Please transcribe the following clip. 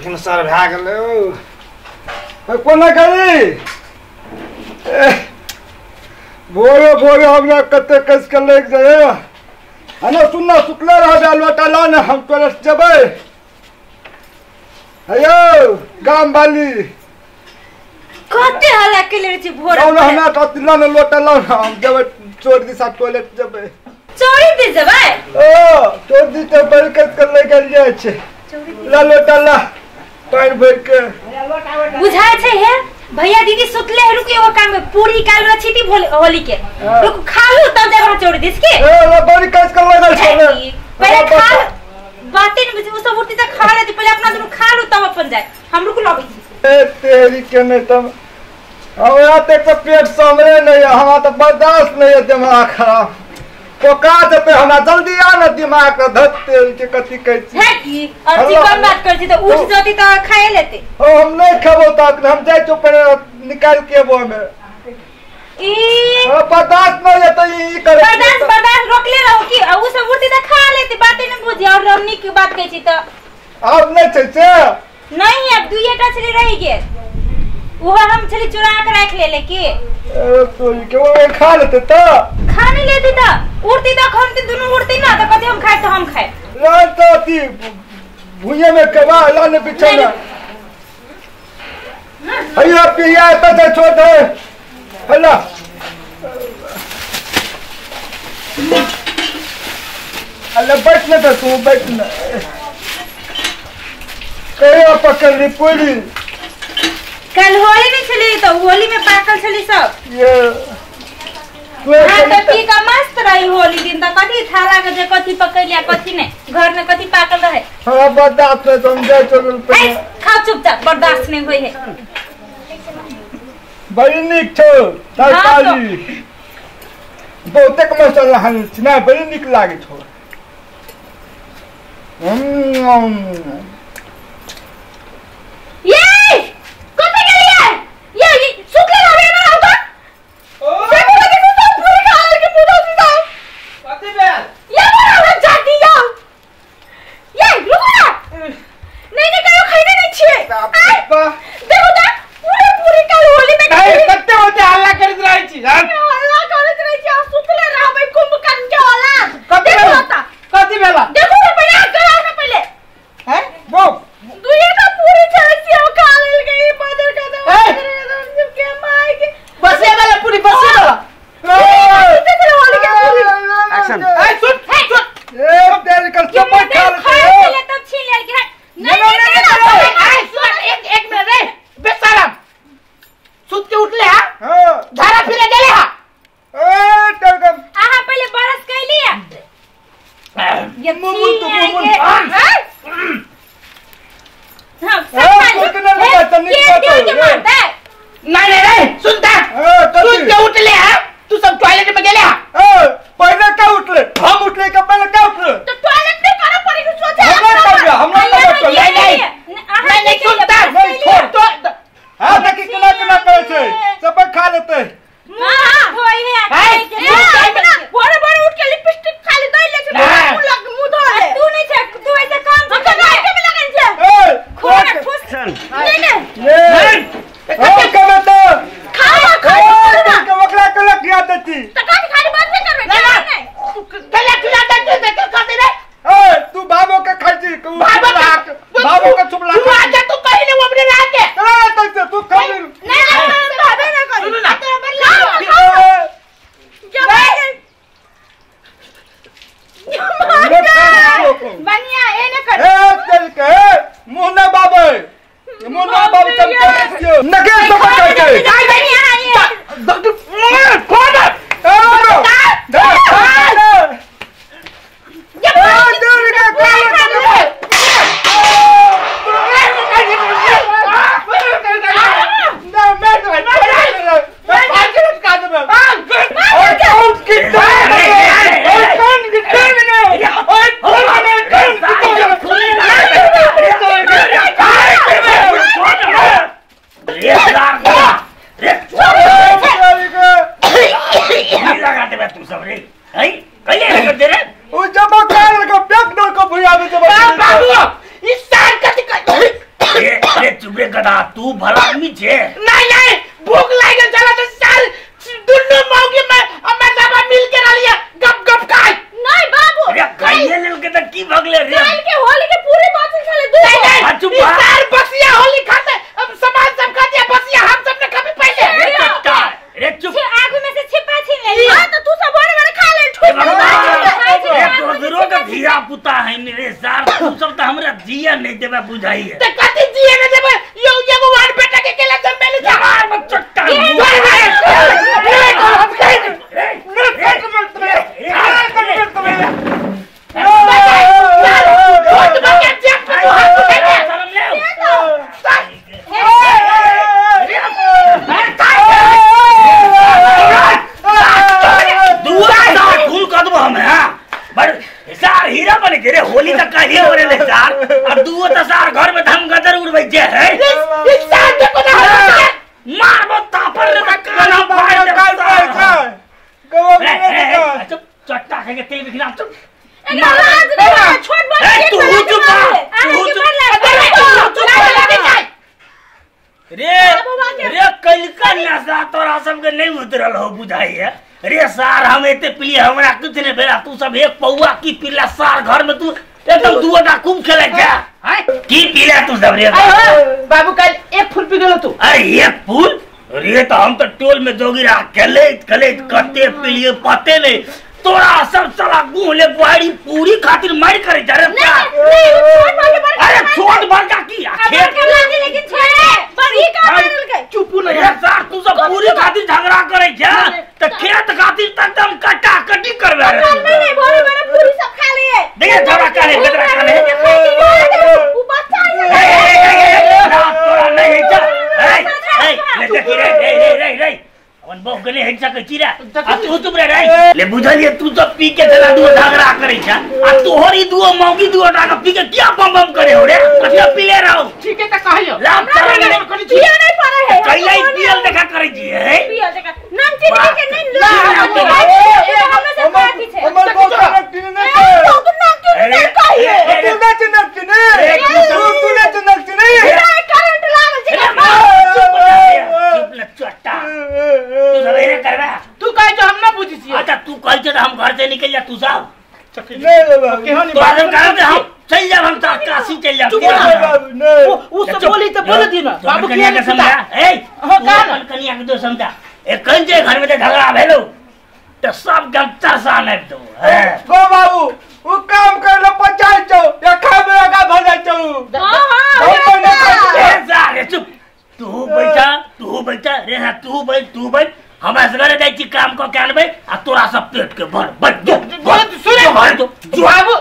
भिनसर भए गेलै। कोना करी भोरे भोरे हमरा कते कस के लागि जाय। हने सुनना सुतले रहबे लोटा ला ने हम टॉयलेट जेबै। हेयौ गाम वाली कते हल्ला केले छी भोरे। हमरा तऽ ला ने लोटा ला ने हम जेबै चोर दिशा टॉयलेट जेबै। चोरी दिस जेबै? ओ चोर दिस तऽ बड़ कस के लागि गेल जाइ छै। ला लोटा ला पानि भरि के बुझाय छै। हे भैया दीदी सुतले है, रुक एगो काम पूरी काल रछी थी होली के रुक खा लू तब जाब हम चोरी दिस के। ए बड़ी कस के लागल छै पहले खा बाते न बुझ उ सब उठती त खा लेती पहले अपना दुनु खा लू तब अपन जाए हम रुक लबै छी। ए तेरी के नहीं तब हमरा त एक पेट समरे नहीं है, हमरा त बर्दाश्त नहीं है दिमाग खराब पोका जते हमरा जल्दी आ न दिमाग के धत तेरी के कथि कहै छी है की और चिकन बात कर छी त उठ जती त खाए लेते। ओ हम नहीं खेबो त हम जाय छौ पहिले निकाल के एबो हमे। ई बर्दाश्त नहीं है त ई करे बर्दाश्त बर्दाश्त रोकले रहो की उ सब उठती त खा लेते बाते न बुझी और हमनी के बात कहै छी त अब नहीं छै से नहीं अब दुइटा छली रहि गेल उहो हम छली चुरा के राख लेले की। ए तोरी के ओ खा लेते त खा नहीं लेती त उड़ती त खनती दुनु उड़ती ना त कथि हम खाए त हम खाए रात त अथी भुइये में कबा ला ने बिछौना हैया पिया त छोड़ दे हल्ला अल्ला बैठ न तू बैठ न कहिया पकड़ ली पूरी। कल होली नहीं छली तो होली में पाकल छली सब ये हां त पी का मस्त रही होली दिन त कथि था लागे जे कथि पकड़ लिया कथि नहीं घर में कथि पाकल रहे। हमरा बर्दाश्त नहीं तुम जाय चलू पे खाओ चुपचाप बर्दाश्त नहीं होई है। बड़ी नीक छौ तरकारी बहुतेक मसाला हन छी ना बड़ी नीक लागे छौ। ये कथि गेलियै ये सुतले रहबे ना रहू त देखो देखो सब पूरी खा के मुदा सीधा कथि भेल ये बड़ा जाति जाओ ये रुको ना नहीं नहीं कहियो खैने नहीं छियै। देखो त पूरे पूरी काल होली में कते होते हल्ला करैत रहै छी हल्ला करैत रहै छी आ सुतले रहबै कुंभकर्ण के औलाद। कथि भेल कथि भेल देखो ना पहिले कराओ ना पहिले हैं पुता है रे सार तू सब त हमरा जिया नहीं देबे बुझाई है। त कथि जिया नहीं देबे यो एगो वार बेटा के केला जन्मेले छ मार बच्चा। हीरा बने के रे होली तक का हीरा बने ले सार अब दुओ त सार घर में धम गदर उड़बै जे है सार देखो ना मारबो तापर ले त काना पार दे गवा में चुप चट्टा खा के तेल के खिलाफ चुप एकरा लाज नहीं छोट बड़ ए तू चुप तू चुप रे रे कलका नशा तोरा सब के नहीं उतरल हो बुझाई है रे सार हम एते पिलिए हमरा कुछ नहीं भेला तू सब एक पौआ की पिला सार घर में तू एकदम दुओटा खूब खेले जा हैं की पिला तू सब रे बाबू कल एक फूल पी गेलो तू। अरे एक फूल रे तो हम तो टोल में जोगी रहा खेले खेले कते पिलिए पते नहीं तोरा सब साला गुह ले बुहारी पूरी खातिर मार करे जा रे। नहीं अरे छोट बड़का की खेत के लागे लेकिन छोड़े बड़ी का मारल के चुप न रे सार तू सब पूरी खातिर झगड़ा करे जा त खेत खातिर त एकदम कटा कटी करबे रे। नहीं नहीं बोले बड़े पूरी सब खा लिए देख झगड़ा करे झगड़ा करे उ बच्चा है ना तोरा नहीं है जा ए ए ले देखी रे रे रे रे अपन बहु के नहीं सकै छी रे आ तू चुप रे रे ले बुझलिए तू सब पी के चला दुओ झगड़ा करे छ आ तोहरी दुओ मौगी दुओ टाका पी के क्या बम बम करे हो रे कथि पीले रहो ठीक है त कहियो लाभ चरण नहीं करी पिया नहीं पड़े है कैलाई पियल देखा करे छी है पियल देखा नाम चिन्ह के नहीं लो हमरा से काटी छै हमर को कनेक्टिंग नहीं तू नाम क्यों नहीं कहिए तू ना चिन्ह चिन्ह तू ना चिन्ह चिन्ह करंट लागल छै चुप ले चट्टा तू सवेरे करबा तू कहे जो हम ना बुझी छी। अच्छा तू कह छे त हम घर से निकल जा तू साहब नहीं रे बाबू केहन तो हम कहते हम चल जा हम काशी चल जा चुप बाबू नहीं उ सब बोली त बोल दी ना बाबू कन्या के समझा ए हां का अपन कन्या के दो समझा ए कन जे घर में झगड़ा भेलो त सब गम चरसा नै दो गो बाबू उ काम करले पचाई छौ या खाबे लगा भजा छौ। हां हां ए जा रे चुप तू बैठा रे हा तू बैठ हम असगरे जाय छी काम क के आनबै आ तोरा सब पेट के भर बैठ जो सुने बाबू